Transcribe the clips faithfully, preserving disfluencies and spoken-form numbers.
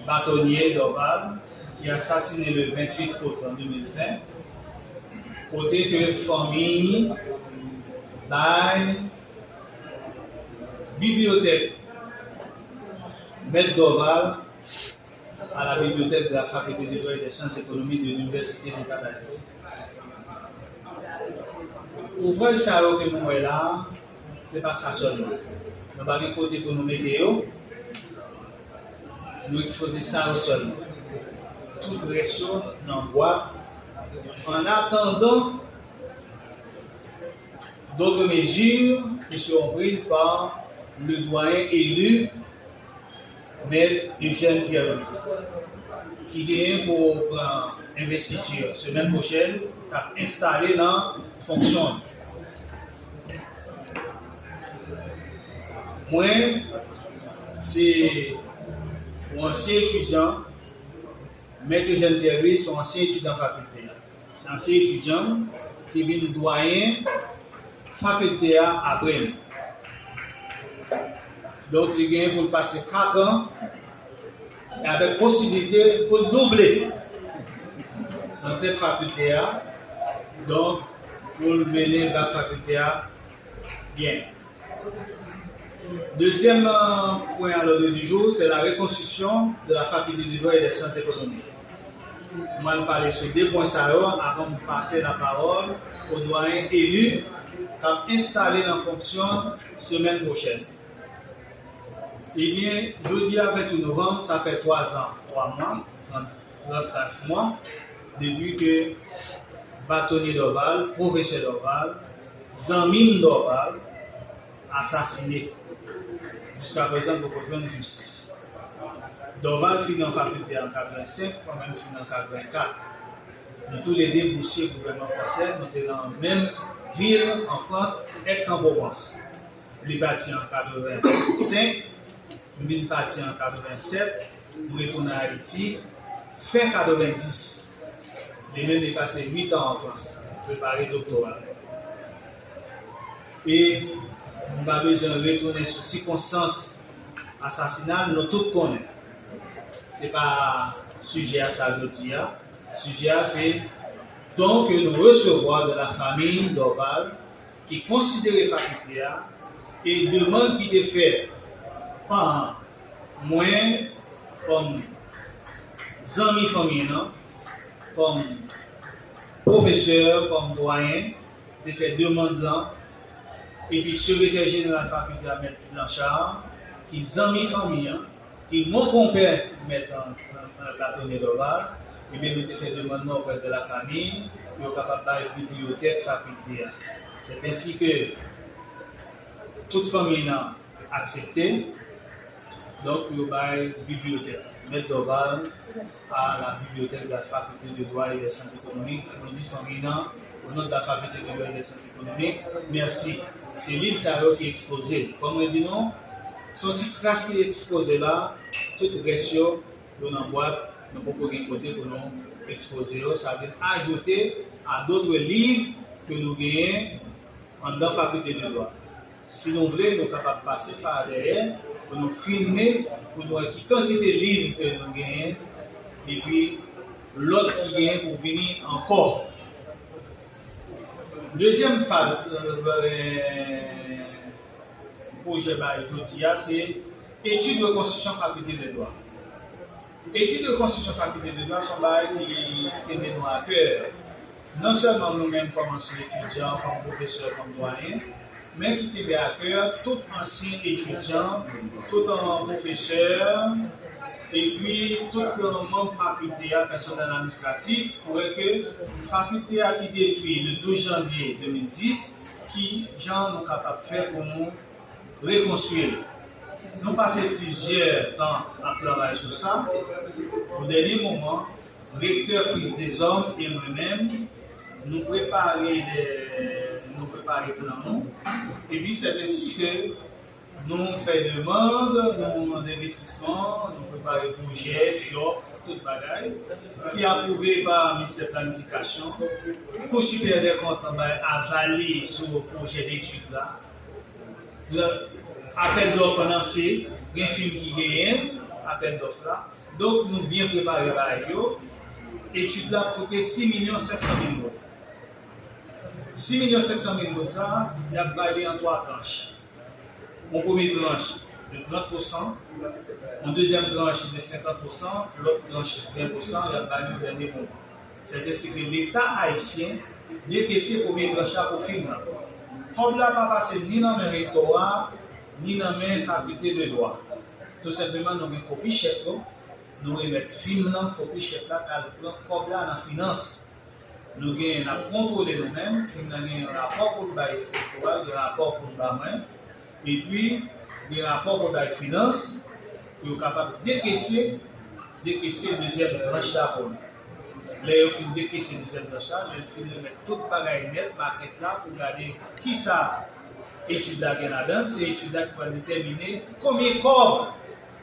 Bâtonnier Dorval, ki asasinen le venntuit out de mil ven, kote ke fanmi bay bibliyotèk Mèt Dorval à la bibliothèque de la Faculté de Droit et des Sciences Économiques de l'Université d'État d'Haïti. Ouvraj sa yo ke nou wè la, se pa sa sèlman. Nou pa gen kote pou nou mete yo. Nou ekspoze sa yo sèlman. Tout rès yo nan bwat. En attendant d'autres mesures qui seront prises par le doyen élu Mèt Eugène Pierre-Louis, ki genyen pou pran envestiti semèn pwochèn, k ap enstale nan fonksyon. Mwen, se yon ansyen etidyan, Mèt Eugène Pierre-Louis, se yon ansyen etidyan fakilte a. Se ansyen etidyan ki vin dwayen fakilte a apre m. Donk, li genyen pou l pase kat an, e avèk posiblite pou l double nan tèt fakilte a. Donk, pou l mennen bak fakilte a byen. Deuxième euh, point à l'ordre du jour, c'est la reconstruction de la faculté de droit et des sciences économiques. Mwen pale sou de pwen sa yo avan m pase lapawòl o dwayen eli k ap enstale nan fonksyon semèn pwochèn. Ebyen, jodi a venntuit novanm, sa fè twa zan, twa mwa, trant, trant nèf mwa, depi ke Batonye Dorval, pwofesè Dorval, zanmi m Dorval, asasine. Jiska prezan, n poko jwenn jistis. Dorval fin nan fakilte a an katrevensenk, mwen menm fin nan katrevenkat. Nou toulede bousye gouvènman fransè, nou te nan menm vil an Frans, Aix-en-Provence. Li pati an katrevensenk, m vin pati an katrevensèt, m retounen Ayiti fen katrevendis. Li menm, li pase uit an an Frans, prepare doktora l. E m pa bezwen retounen sou sikonstans asasina l, nou tout konnen. Se pa sijè a sa jodi a. Sijè a se don ke nou resevwa de la famille Dorval ki konsidere fakilte a e demann ki te fèt pa mwen kòm zanmi fanmi an, kòm pwofesè, kòm dwayen, te fè demann lan, epi sekretè jeneral fakilte a, Mèt Blanchard, ki zanmi fanmi an, ki mon konpè mèt an, an, an Batonye Dorval, ebyen, nou te fè demann nan auprès de la famille pou yo kapab bay bibliyotèk fakilte a. C'est ainsi que tout fanmi nan aksepte, donk, pou yo bay bibliyotèk Mèt Dorval à la bibliothèque de la Faculté de Droit et des Sciences Économiques. Nou di fanmi nan, au nom de la Faculté de Droit et des Sciences Économiques, mèsi. Se liv sa yo ki ekspoze. Kòm mwen di nou, se yon ti kras ki ekspoze la, tout rès yo, yo nan bwat, nou poko gen kote pou nou ekspoze yo. Sa vin ajoute à d'autres livres ke nou genyen anndan fakilte de dwa. Si nou vle, nou kapab pase pa dèyè pou nou filme, pou nou wè ki kantite liv ke nou genyen, epi lòt ki genyen pou vini ankò. Dezyèm faz, euh, pwojè bay jodi a, se etid rekonstriksyon fakilte de dwa. Etid rekonstriksyon fakilte de dwa se yon bagay ki kenbe nou a kè. Non sèlman nou menm kòm ansyen etidyan, kòm pwofesè, kòm dwayen, men ki kenbe a kè tout ansyen etidyan, tout, euh, pwofesè, epi tout, euh, manm fakilte a, pèsonèl administratif, pou wè ke fakilte a ki detwi le douz janvye de mil dis, ki jan nou kapab fè pou nou rekonstwi l. Nou pase plizyè tan ap travay sou sa. O dènye moman, rektè Fritz Deshommes e mwen menm, nou prepare de, nou prepare plan nou. Epi, c'est ainsi que nou fè demann, nou mande envestisman, nou prepare pwojè, fyòk, tout bagay, ki apwouve pa ministè planifikasyon. Kou Siperyè dè Kont bay aval li sou pwojè detid la. Apèl dòf lanse, gen fim ki genyen, apèl dòf la. Donk, nou byen prepare bagay yo. Etid la ap koute sis milyon senk san mil goud. Sis milyon senk san mil goud sa, y ap ba li an twa tranch. Yon premye tranch de trant pousan, yon dezyèm tranch de senkant pousan, lòt tranch ven pousan, y ap ba li yon dènye moman. Sètadi ke Leta ayisyen dekese premye tranch la pou fim nan. Kòb la pa pase ni nan men rektò a, ni nan men fakilte de dwa. Tou senpleman, nou gen kopi chèk yo, nou remèt fim nan kopi chèk la k al pran kòb la nan finans. Nou gen, n ap kontwole nou menm, fim nan gen rapò pou l bay elektora, gen rapò pou l ba mwen, epi gen rapò pou l bay finans, pou yo kapab dekese, dekese dezyèm tranch la pou nou. Lè yo fin dekese dezyèm tranch la, lè yo fin remèt tout bagay nèt, makèt la, pou gade kisa etid la gen ladan l, se etid la ki pral detèmine konbyen kòb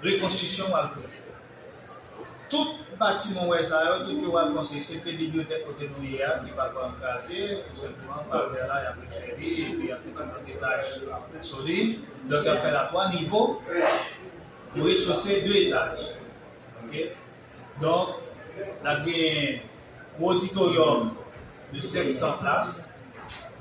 rekonstriksyon pral koute. Tout batiman w wè sa yo, tout yo pral konstwi, eksepte bibliyotèk kote nou ye a, ki pa pran kraze, tou senpleman, pa tè la, y ap refè li, epi y ap fè lòt etaj sou li. Donk, y ap fè l a twa nivo, yon rezchose, de etaj. Ok? Donk, n ap gen yon oditoryòm de senk san plas,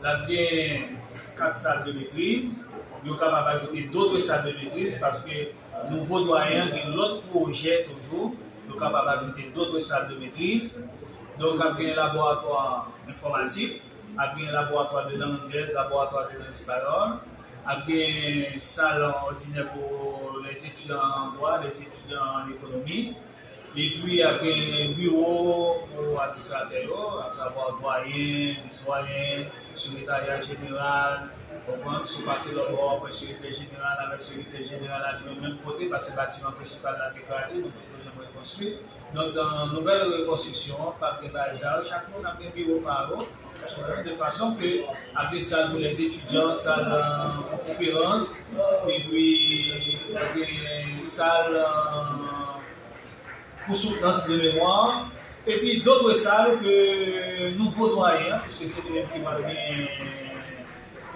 n ap gen kat sal de metriz, yo kapab ajoute dotre sal de metriz, paske nouvo dwayen an gen lòt pwojè toujou, yo kapab ajoute dotre sal de metriz. Donk, ap gen laboratwa enfòmatik, ap gen laboratwa de lang anglèz, laboratwa de lang espayòl, ap gen sal òdinè pou lèzetidyan an dwa, lèzetidyan an ekonomi, epi ap gen biwo pou administratè yo, asavwa dwayen, vis dwayen, sekretarya jeneral, w konprann, si w pase lòtbò, w ap wè sekretè jeneral avèk sekretè jeneral adjwen menm kote, paske batiman prensipal la te kraze, nou poko janm rekonstwi. Donk, nan nouvèl rekonstriksyon an, p ap gen bagay sa yo, chak moun ap gen biwo pa yo, de fason ke ap gen sal pou lèzetidyan, sal, euh, pou konferans, epi ap gen sal, euh, pou soutnans de memwa, epi dotre sal ke nouvo dwayen an, piske se li menm ki pral gen,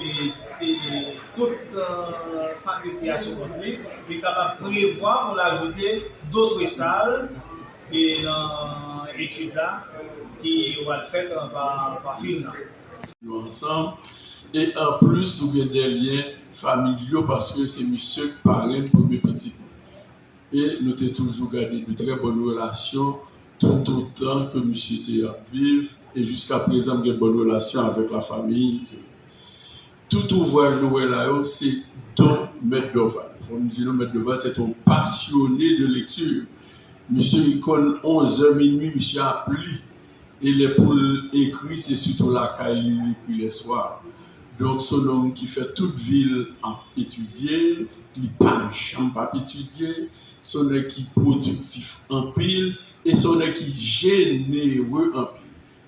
e, e, tout, euh, fakilte a sou kont li, li kapab prevwa pou l ajoute dotre sal, e, nan etid la ki pral fèt, euh, pa, pa fim nan. Nou ansanm. E anplis, nou gen de lyen familyal paske se misye k parenn premye pitit mwen. E nou te toujou gade de trè bòn relasyon toutotan ke misye te ap viv. E jiska prezan, m gen bòn relasyon avèk lafanmi. Tout ouvraj nou wè la yo, se don Mèt Dorval. Fò m di nou, Mèt Dorval, se te yon pasyone de lekti. Misye, li konn onz è, minui, misye ap li. E lè pou l ekri, se sitou lakay li, li ekri lèswa. Donk, se yon nonm ki fè tout vi l ap etidye, li pa janm p ap etidye, se yon nèg ki pwodiktif anpil, e se yon nèg ki jenere anpil.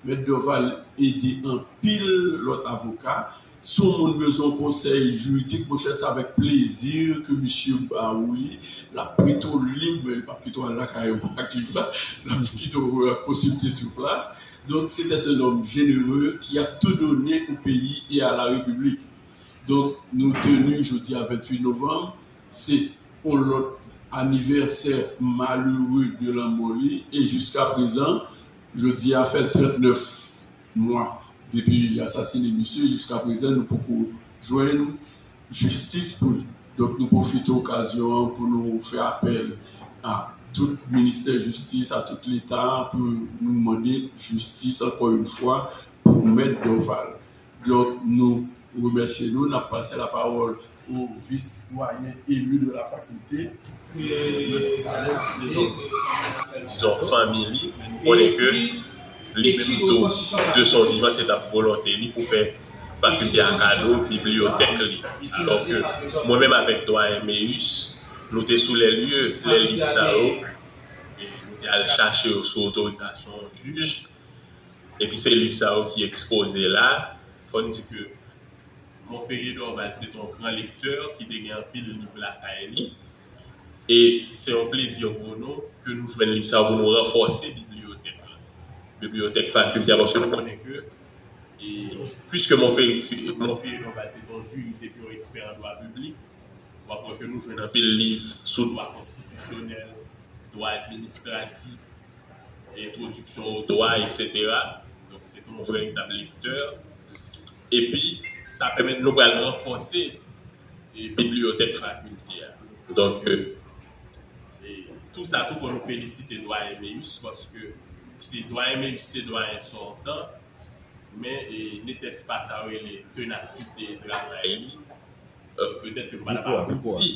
Mèt Dorval ede anpil lòt avoka. Si yon moun bezwen yon konsèy jiridik, monchè, se avèk plezi ke misye ba ou li. L ap prete w liv, men li p ap kite w al lakay ou ak liv la. L ap kite w, euh, konsilte sou plas. Donc, c'était un homme généreux qui a tout donné au pays et à la République. Donk, nou teni jodi a venntuit novanm, se yon lòt anivèsè malere de lanmò li, e jiska prezan, jodi a fè trannèf mwa depi yo asasinen misye, jiska prezan, nou poko jwenn jistis pou li. Donk, nou pwofite okazyon an pou nou fè apèl a tout ministè jistis, a tout Leta, pou nou mande jistis, ankò yon fwa, pou Mèt Dorval. Donk, nou remèsye nou, n ap pase lapawòl o vis dwayen eli de la fakilte. Dizon, fanmi li, konnen ke li menm tou, de son vivan, se t ap volonte li pou fè fakilte a kado bibliyotèk li. Alò ke mwen menm avèk dwayen Meyis, nou te sou lè lye, lè liv sa yo, e nou te al chache yo sou otorizasyon jij. Epi se liv sa yo ki ekspoze la. Fò n di ke Monferrier Dorval se te yon gran lektè ki te gen anpil liv lakay li. E se yon plezi pou nou ke nou jwenn liv sa yo pou nou ranfòse bibliyotèk la. Bibliyotèk fakilte a, paske nou konnen ke, e, piske Monferrier, Monferrier Dorval se te yon jiris epi yon ekspè an dwa piblik, w ap wè ke nou jwenn anpil liv sou dwa konstitisyonèl, dwa administratif, entwodiksyon o dwa, etsetera. Donk, se te yon veritab lektè. Epi, sa pèmèt nou pral ranfòse e, bibliyotèk fakilte a. Donk, e, e, tou sa tou fò nou felisite dwayen Méus, paske se dwayen Méus, se dwayen sòtan, men e, netès pa sa yo rele tenasite travay li, e, petèt ke nou pa t ap abouti.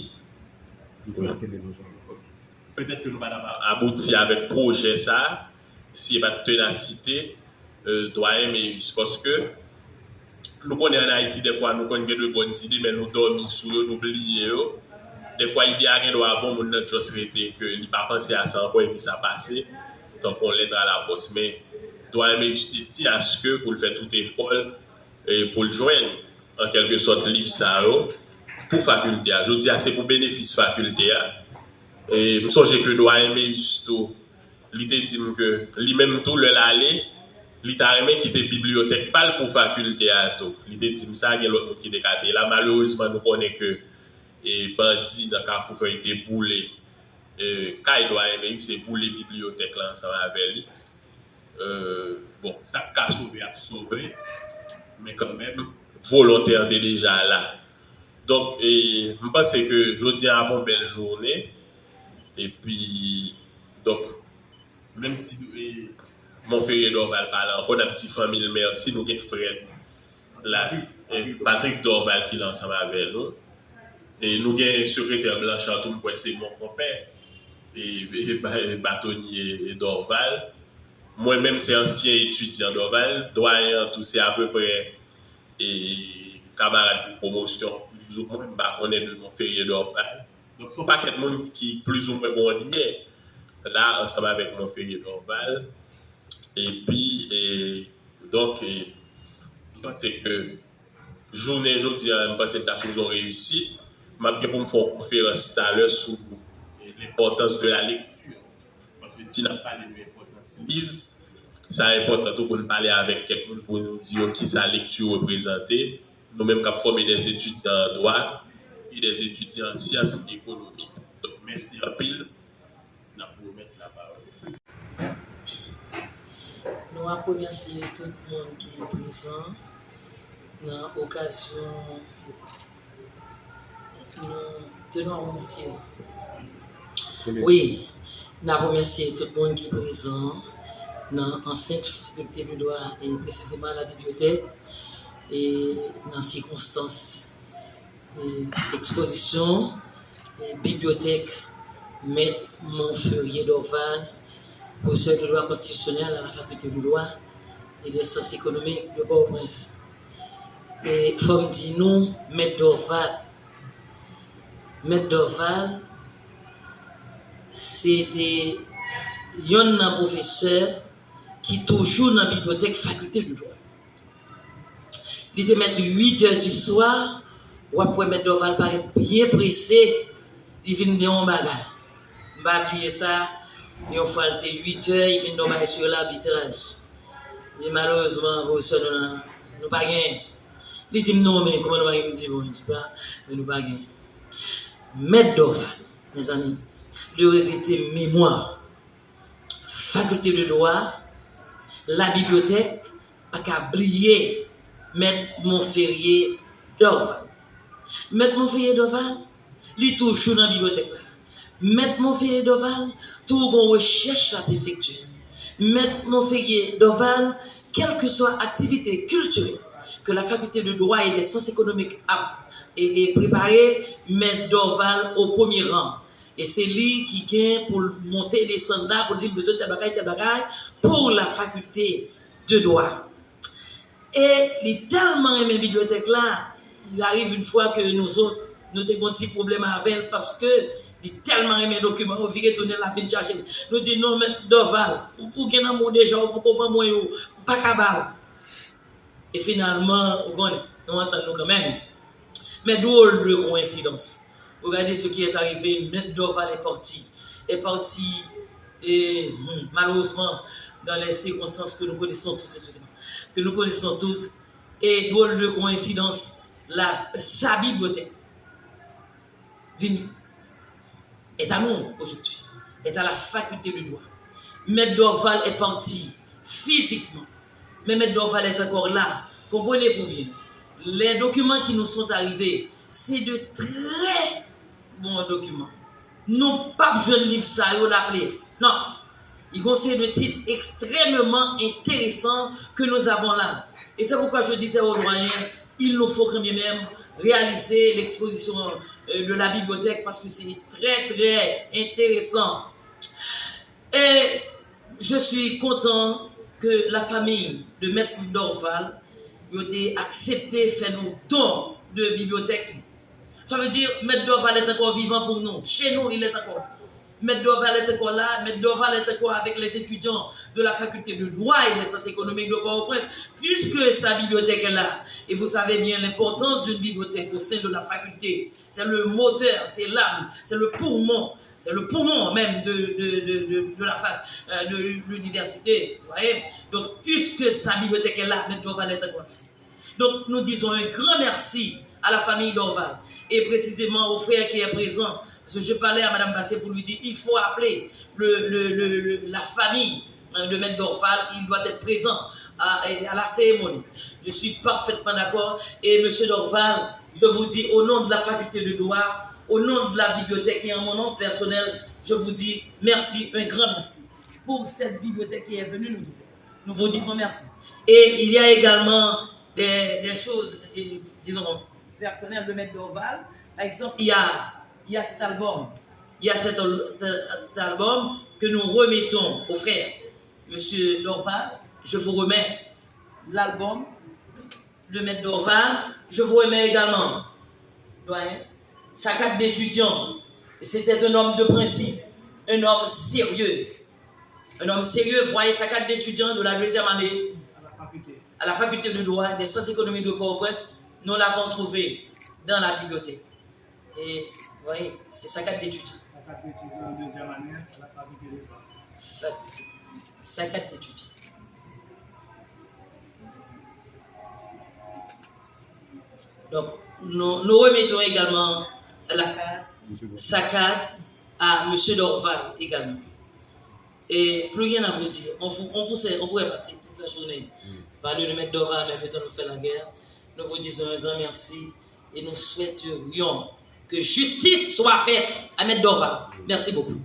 Petèt ke nou pa t ap abouti avèk pwojè sa a, si e pa t tenasite, e, dwayen Méus. Paske nou konnen ann Ayiti, dèfwa, nou konn gen de bòn ide, men nou dòmi sou yo, nou bliye yo. Dèfwa, ide a gen dwa bon, moun nan just rete ke li pa panse a sa ankò, epi sa pase, tankou yon lèt a lapòs. Men, dwayen Méus te di aske pou l fè tout efò l, e, pou l jwenn, an kèlke sòt, liv sa yo pou fakilte a. Jodi a, se pou benefis fakilte a. E m sonje ke dwayen Méus tou, li te di m ke li menm tou, lè l ale, li ta renmen kite bibliyotèk pa l pou fakilte a tou. Li te di m sa, gen lòt moun ki te ka te la. Malerezman, nou konnen ke, e, bandi nan Kafou Fèy te boule, e, kay dwayen Méus, se boule bibliyotèk la ansanm avè li. E, bon, sa k ka sove ap sove, men kanmenm, volonte an te deja la. Donk, e, m panse ke jodi a ap yon bèl jounen. Epi, donk, menm si, e, Monferrier Dorval pa la ankò, n ap di fanmi l mèsi, nou gen frè la, e, Patrick Dorval ki la ansanm avè nou. E nou gen sekretè Blanchard tou, m kwè se mon konpè, e, e, ba- e, Batonye Dorval. Mwen menm se ansyen etidyan Dorval. Dwayen an tou se apeprè, e, kamarad de pwomosyon, plizoumwen, m pa konnen de Monferrier Dorval. Donk, se yon pakèt moun ki plizoumwen gen yon lyen la ansanm avèk Monferrier Dorval. Epi, e, donk, e, m panse ke jounen jodi a, m panse l ta sipoze yon reyisit. M ap gen pou m fè yon konferans talè sou, e, l'importance de la lecture. Paske si n ap pale de enpòtans liv, sa enpòtan tou pou n pale avèk kèk moun pou nou di yo kisa lekti reprezante. Nou menm k ap fòme des étudiants en droit e des étudiants en sciences économiques. Donk, mèsi anpil. N ap remèt lapawòl. Nou ap remèsye tout moun ki prezan nan okazyon nou te nou remèsye. Wi, n ap remèsye tout moun ki prezan nan ansent fakilte de dwa e presizeman la bibliyotèk e nan sikonstans e, ekspozisyon e, bibliyotèk Mèt Monferrier Dorval, professeur de droit constitutionnel à la faculté de droit et des sciences économiques de Port-au-Prince. E fò m di nou, Mèt Dorval, Mèt Dorval, se te yonn nan pwofesè ki toujou nan bibliyotèk fakilte de dwa. Li te mèt uit è di swa, w ap wè Mèt Dorval parèt byen prese, li vin gen yon bagay. M pa bliye sa, yon fwa l te uit è, li vin gen yon bagay sou labitraj. Li di, malerezman, pwofesè nou la, nou pa genyen. Li di m, non, men kòman nou pa genyen? M di, bon, m di pa, men nou pa genyen. Mèt Dorval, mezanmi, li regrete memwa. Faculté de droit, la bibliothèque, pa ka bliye Mèt Monferrier Dorval. Mèt Monferrier Dorval, li toujou nan bibliyotèk la. Mèt Monferrier Dorval, toujou gon rechèch l ap efektye. Mèt Monferrier Dorval, kèlkeswa aktivite kiltirèl ke la faculté de droit et des sciences économiques ap e, e prepare, Mèt Dorval au premier rang. E se li ki gen pou l monte desann la, pou l di l bezwen tèl bagay, tèl bagay, pou la faculté de droit. E li tèlman renmen bibliyotèk la, il arrive une fois que nous autres, nou te gen yon ti pwoblèm avè l, paske li tèlman renmen dokiman yo, vire tounen l ap vin chache l. Nou di, non, Mèt Dorval, ou, ou gen nan men w deja, ou poko ban mwen yo, m pa ka ba w. E finalman, ou konnen, nou antann nou kanmenm. Men drôle de coïncidence. Regardez ce qui est arrivé, Maître Dorval est parti. Est parti, et, hmm, malheureusement, dans les circonstances que nous connaissons tous, excusez-moi, que nous connaissons tous, et drôle de coïncidence, la, sa bibliothèque vini est à nous aujourd'hui. est à la faculté de droit. Maître Dorval est parti physiquement, mais Maître Dorval est encore là. Comprenez-vous bien, les documents qui nous sont arrivés, c'est de très bons documents. Nou p ap jwenn liv sa yo laplè. Non. Il conseille de titres extrêmement intéressants que nous avons là. Et c'est pourquoi je disais au doyen, il nous faut quand même réaliser l'exposition euh, de la bibliothèque parce que c'est très, très intéressant. Et je suis content que la famille de Maître Dorval yo te aksepte fè nou don de bibliothèque. Ça veut dire, Maître Dorval est encore vivant pour nous. Chez nous, il est encore là. Maître Dorval est encore là. Maître Dorval est encore avec les étudiants de la faculté de droit et des sciences économiques de Port-au-Prince, puisque sa bibliothèque est là. Et vous savez bien l'importance d'une bibliothèque au sein de la faculté. C'est le moteur, c'est l'âme, c'est le poumon, c'est le poumon même de, de, de, de, de la fac, euh, de l'université. Vous voyez? Donc, puisque sa bibliothèque est là, Maître Dorval est encore là. Donc, nous disons un grand merci à la famille Dorval et précisément au frère qui est présent. Parce que je parlais à Madame Bassé pour lui dire, il faut appeler le, le, le, le- la famille euh, de Maître Dorval, il doit être présent à, à la cérémonie. Je suis parfaitement d'accord. Et Monsieur Dorval, je vous dis au nom de la faculté de droit, au nom de la bibliothèque et en mon nom personnel, je vous dis merci, un grand merci pour cette bibliothèque qui est venue nous ouvrir. Nous vous disons merci. Et il y a également des, des choses, euh, disons, personnelles de Maître Dorval. Par exemple, il y a, il y a cet album. Il y a cet al- cet album que nous remettons au frère. Monsieur Dorval, je vous remets l'album de Maître Dorval. Je vous remets également, doyen, sa carte d'étudiant. C'était un homme de principe, un homme sérieux. Un homme sérieux, voyez sa carte d'étudiant de la deuxième année à la faculté de droit et des sciences économiques de Port-au-Prince. Nous l'avons trouvé dans la bibliothèque. Et, voyez, c'est sa carte d'étudiant. La carte d'étudiant en deuxième année à la faculté de droit. Sa carte d'étudiant. Donc, nous, nous remettons également la carte, sa carte à Monsieur Dorval également. Et plus rien à vous dire. On, vous- on, pourrait, on pourrait passer toute la journée parler de Maître Dorval, mais le temps nous fait la guerre. Nous vous disons un grand merci et nous souhaiterions que justice soit faite à Maître Dorval. Merci beaucoup.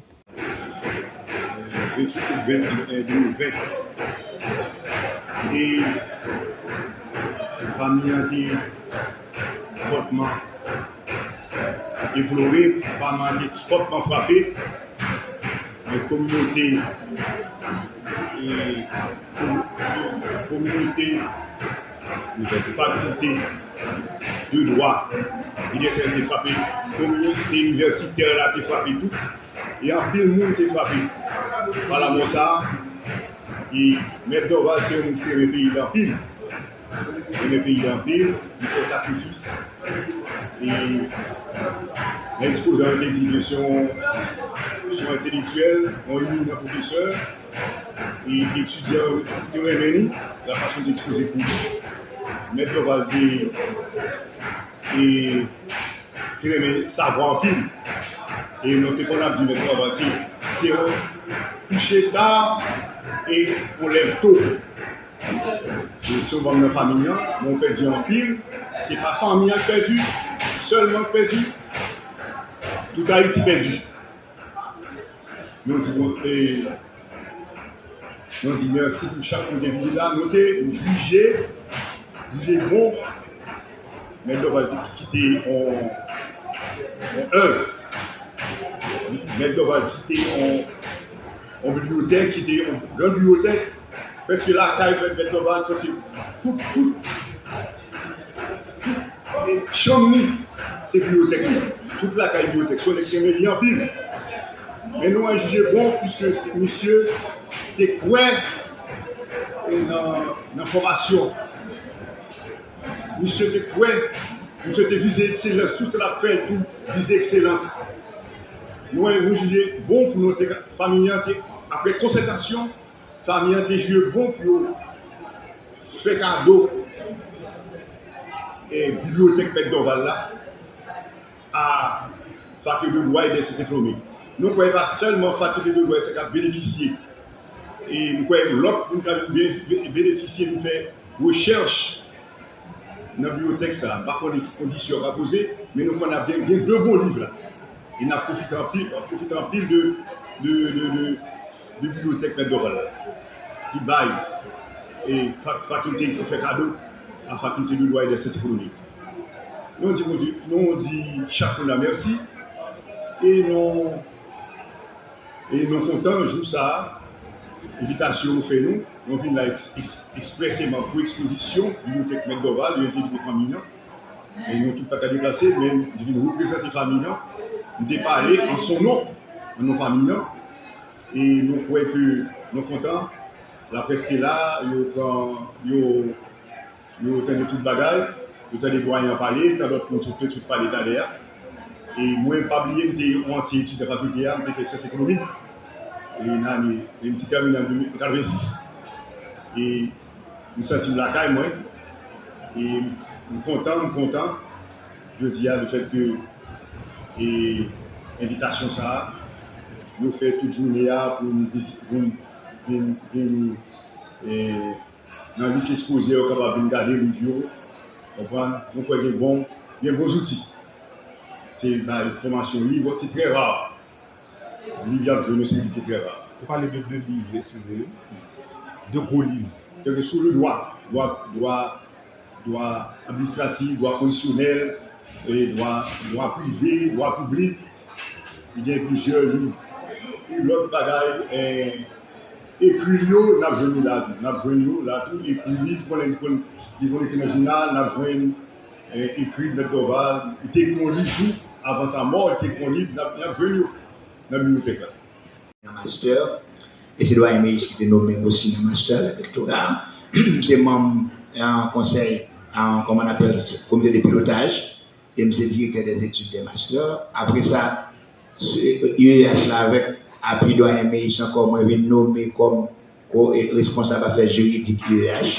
Venntuit out ven, eh, de mil ven. E fanmi an te fòtman deplore, fanmi an te fòtman frape. Men kominote, e, kominote fakilte de dwa, inivèsitè te frape, kominote inivèsitè la te frape tou, e anpil moun te frape. Pa lanmò sa a, e Mèt Dòval se yon moun ki te renmen peyi l anpil. Li renmen peyi l anpil, li fè sakrifis. E nan ekspozan, yo te di ke se yon, se yon entelektyèl, yon eminan pwofesè, e etidyan yo te renmen li, la fason li te ekspoze kou li. Mèt Dòval te, e, te renmen savwa anpil. E nou te konn ap di Mèt Dòval se, se yon kouche ta e yon lèv to. E se yon manm nan fanmi an, men w pèdi anpil. Se pa fanmi an k pèdi sèlman k pèdi. Tout Ayiti pèdi. Nou di, bon, e, nou di mèsi pou chak moun ki te vini la. Nou te jije, jije bon. Mèt Dòval te kite yon, yon èv. Mèt Dòval kite yon, yon bibliyotèk, kite yon gran bibliyotèk. Prèske lakay Mèt, Mèt Dòval, prèske tout, tout, tout chanm li, se bibliyotèk li. Tout lakay bibliyotèk. Se yon nèg ki renmen li anpil. Men nou an jije bon, piske se, misye te kwè, e, nan, nan fòmasyon. Misye te kwè, misye te vize ekselans, tout sa l ap fè tou vize ekselans. Nou, nou jije bon pou nou te, fanmi an te, apre konsètasyon, fanmi an te jije bon pou yo fè kado, e, bibliyotèk Mèt Dòval la a Faculté de Droit et des Sciences Économiques. Nou kwè pa sèlman fakilte de dwa sa k ap benefisye, e nou kwè lòt moun ka vin be- be- benefisye, nou fè rechèch nan bibliotèk sa. M pa konnen ki kondisyon ka poze, men nou konn ap gen, gen de bon liv la. E n ap pwofite anpil, pwofite anpil de, de, de, de, de bibliotèk Mèt Dòval la, ki bay e fa- fakilte, ki fè kado a fakilte de dwa e de syans ekonomik. Nou di Bondye, nou di chak moun la mèsi, e nou e nou kontan jou sa a, envitasyon ou fè nou. Nou vin la eks- eks- ekspreseman pou ekspozisyon bibliotèk Mèt Dòval, yo envite fanmi an. E nou tout pa ka deplase, men nou vin reprezante fanmi an. Nou te pale an son non, an non fanmi an. E nou kwè ke nou kontan, laprès te la, yo pran, yo Yo tande tout bagay, yo tande dwayen an pale, tan lòt moun sot, sot pale talè a. E mwen, pa bliye, m te yon ansyen etidyan fakilte a, m te fè syans ekonomik. E nan ane, e m te tèmine an de mil, katrevensis. E m santi m lakay mwen. E m kontan, m kontan, jodi a, lefèt ke, e, envitasyon sa a, yo fè tout jounen a pou m vizit, pou m vin, vin, e, nan liv ki ekspoze yo kapab vin gade liv yo, konprann? Nou kwè gen bon, gen bon zouti. Se bay fòmasyon liv ki trè ra. Liv y ap jwenn yo se liv ki trè ra. Ou pale de de liv, eskize, de gwo liv. Donk, sou le dwa, dwa, dwa, dwa administratif, dwa konstitisyonèl, e dwa, dwa prive, dwa piblik, li gen plizyè liv. E lòt bagay, e, ekri l yo, n ap jwenn yo la tou. N ap jwenn yo la tou, ekri li, konnen li konn, li konn ekri nan jounal, n ap jwenn, e, ekri Mèt Dòval, li te ekri yon liv tou, avan sa mò, li te ekri yon liv, n ap, n ap jwenn yo nan bibliyotèk la. Nan master, e se Dwayen Meyis ki te nonmen m osi nan master, nan doktora. M se manm, e, konsèy, e, kòman n apèl, komite de pilotaj, e m se direktè dèzetid dè master. Apre sa, se, U E H la, avèk apui Dwayen Meyis ankò, mwen vin nonmen kòm ko- e responsab afè jiridik U E H,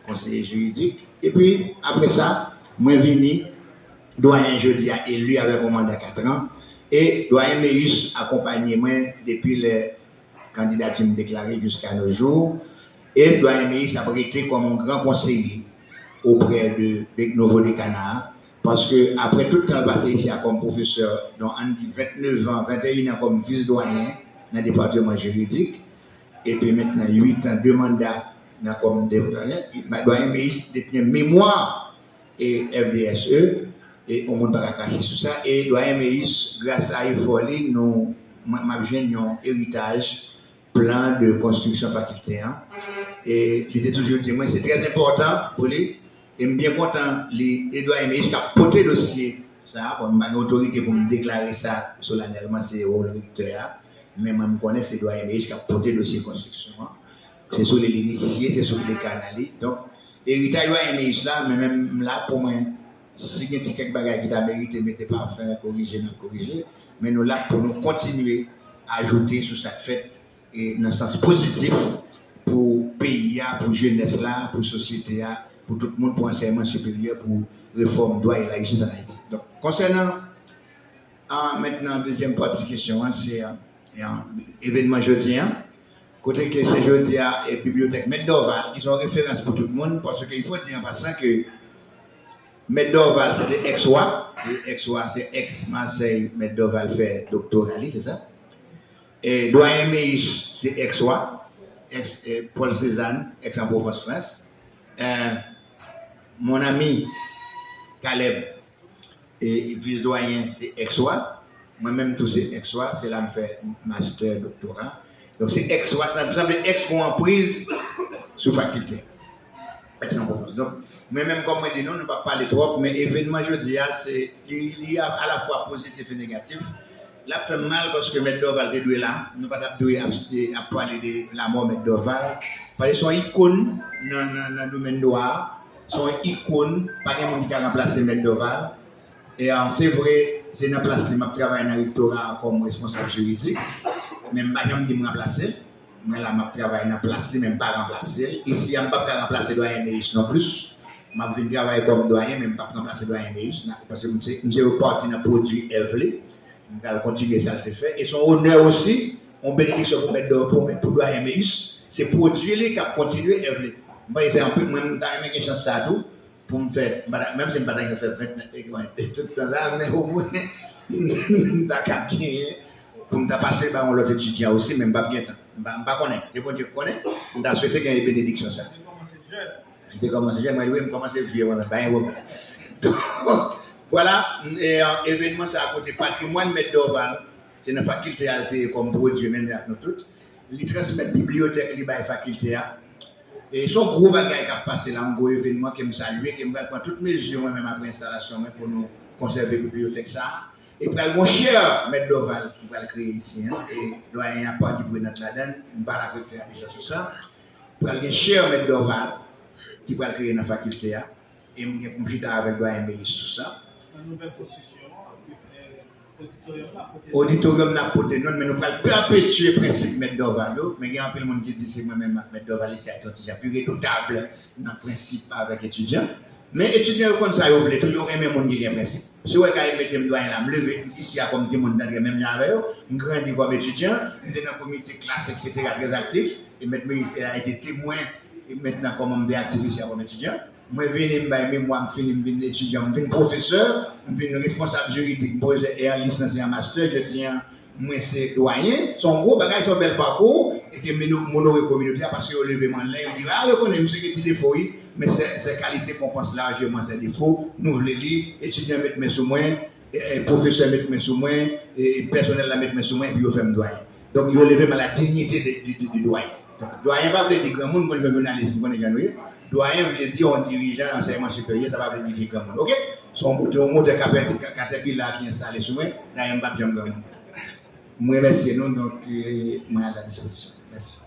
konseye jiridik. Epi, apre sa, mwen vini dwayen jodi a eli avèk yon manda kat an. E Dwayen Meyis akonpaye mwen depi lè kandidati m deklare jiska no jou. E Dwayen Meyis ap rete kòm yon gran konseye oprè de, de nouvo dekana a. Paske apre tout tan l pase isi a kòm pwofesè, donk ann di vennèf an, venteyen an kòm vis dwayen nan depatman jiridik, epi mentnan uit an, de manda nan kòm de, Dwayen Meyis detyen memwa e F D S E, e yon moun pa ka krache sou sa. E Dwayen Meyis, gras a efò li, nou, mwen, m ap jwenn yon eritaj plan de konstriksyon fakilte an. E li te toujou di mwen se trè enpòtan pou li. E m byen kontan li, e Dwayen Meyis k ap pote dosye sa a. Bon, m pa gen otorite pou m deklare sa solanèlman, se wòl rektè a. Men mwen, m konnen se Dwayen Meyis k ap pote dosye konstriksyon an. Se sou li l inisye, se sou dekana li. Donk, eritaj Dwayen Meyis la, men menm m la pou mwen, si gen ti kèk bagay ki ta merite mete pafen, korije, n ap korije. Men nou la pou nou kontinye ajoute sou sa k fèt e nan sans pozitif pou peyi a, pou jenès la, pou sosyete a, pou tout moun, pou ansèyman siperyè, pou refòm dwa e lajistis ann Ayiti. Donk, konsènan, a, mentnan, dezyèm pati kesyon an, se, a, e, a, evènman jodi a, kote ke se jodi a, e, bibliyotèk Mèt Dòval, ki se yon referans pou tout moun, paske il faut dire en passant que Mèt Dòval, se te ex-wa, e ex-wa, se ex-Masèy, Mèt Dòval fè doktora li, se sa? E Dwayen Meyis, se ex-wa, ex, e, Paul Cézanne, ex an Provence, France. E, mon ami Caleb, e, vis dwayen, se ex-wa. Mwen menm tou se ex-wa, se la m fè master, doktora. Donk se ex-wa, sa sanble ex gon anpriz sou fakilte. Ex an Provence. Donk, mwen menm kòm mwen di nou, nou p ap pale twòp, men evènman jodi a, se, li, li a, alafwa pozitif e negatif. L ap fè m mal paske Mèt Dòval te dwe la. Nou pa t ap dwe ap, se, ap pale de lamò Mèt Dòval. Paske se yon ikòn nan, nan, nan domèn dwa a. Se yon ikòn. Pa gen moun ki ka ranplase Mèt Dòval. E, a, se vre, se nan plas li m ap travay nan rektora a kòm responsab jiridik. Men m pa janm di m ranplase l. Mwen la, m ap travay nan plas li, men m pa ranplase l. Isi a, m p ap ka ranplase Dwayen Meyis non plis. M ap vin travay kòm dwayen, men m p ap ranplase Dwayen Meyis, paske m se, m se repati nan pwodui èv li. M pral kontinye sa l te fè. E se yon onè osi, yon benediksyon pou mèt dò, pou, pou dwayen Meyis. Se pwodui li k ap kontinye èv li. M panse se anpil, mwen, m ta renmen gen chans sa a tou, pou m fè, m pa ta, menm si m pa ta gen chans fè vennèf, e, e, tout tan sa, men omwen, m ta kab genyen, pou m ta pase ba yon lòt etidyan osi, men m p ap gen tan. M pa, m pa konnen. Se Bondye k konnen. M ta swete genyen benediksyon sa a. Li te kòmanse jèn, mwen, wi, m kòmanse vye, mwen, men pa gen pwoblèm. Donk, vwala, e, evènman sa a kote patrimwàn Mèt Dòval, se nan fakilte a l te ye kòm pwodui, menm jan ak nou tout. Li transmèt bibliyotèk li bay fakilte a. E se yon gwo bagay k ap pase la, yon gwo evènman ke m salye, ke m pral pran tout mezi mwen menm apre enstalasyon mwen pou nou konsève bibliyotèk sa a. E pral gon chè Mèt Dòval ki pral kreye isi an, e dwayen ap patiprenant ladan l, m pale ak rektè a deja sou sa. Pral gen chè Mèt Dòval ki pral kreye nan fakilte a, e m gen pou m chita avèk dwayen Meyis sou sa. Nan nouvèl konstriksyon an, oditoryòm nan ap pote non. Oditoryòm nan ap pote non, men nou pral pèpetye prensip Mèt Dòval yo. Men gen anpil moun ki di se mwen menm ak Mèt Dòval isi a, ki yon ti jan pi redotab nan prensip avèk etidyan. Men etidyan yo konn sa yo vle tou, yo renmen moun ki gen prensip. Si w wè ka mete m dwayen la, m leve isi a kòm timoun, tantre menm jan avè yo, m grandi kòm etidyan, m te nan komite klas, etsetera, trè aktif, e mèt Meyis a ete temwen, e mentnan kòman m te aktif isi a kòm etidyan. Mwen vini, m bay memwa, m fini, m vin etidyan, m vin pwofesè, m vin responsab jiridik, m pwofesè lis, ansyen, mastè, jodi an, mwen se dwayen. Se yon gwo bagay, se yon bèl pakou, e ke m onore kominote a paske yo leve m anlè, yo di, a, yo konnen misye gen ti defo, wi, men se, se kalite konpans lajèman se defo, nou vle li, etidyan met men sou mwen, e, e, pwofesè met men sou mwen, e, e, pèsonèl la met men sou mwen, epi yo fè m dwayen. Donk, yo leve m a la dinyite de, de, de, de dwayen. Donk, dwayen pa vle di granmoun, konn jwenn jounalis, nou konnen jan nou ye. Dwayen vle di yon dirijan ansèyman siperyè, sa pa vle di vye granmoun. Oke? Se yon motè, yon motè katè-, katèpila ki enstale sou mwen, dayè m p ap janm granmoun. M remèsye nou, donk, e, mwen a la dispozisyon. Mèsi.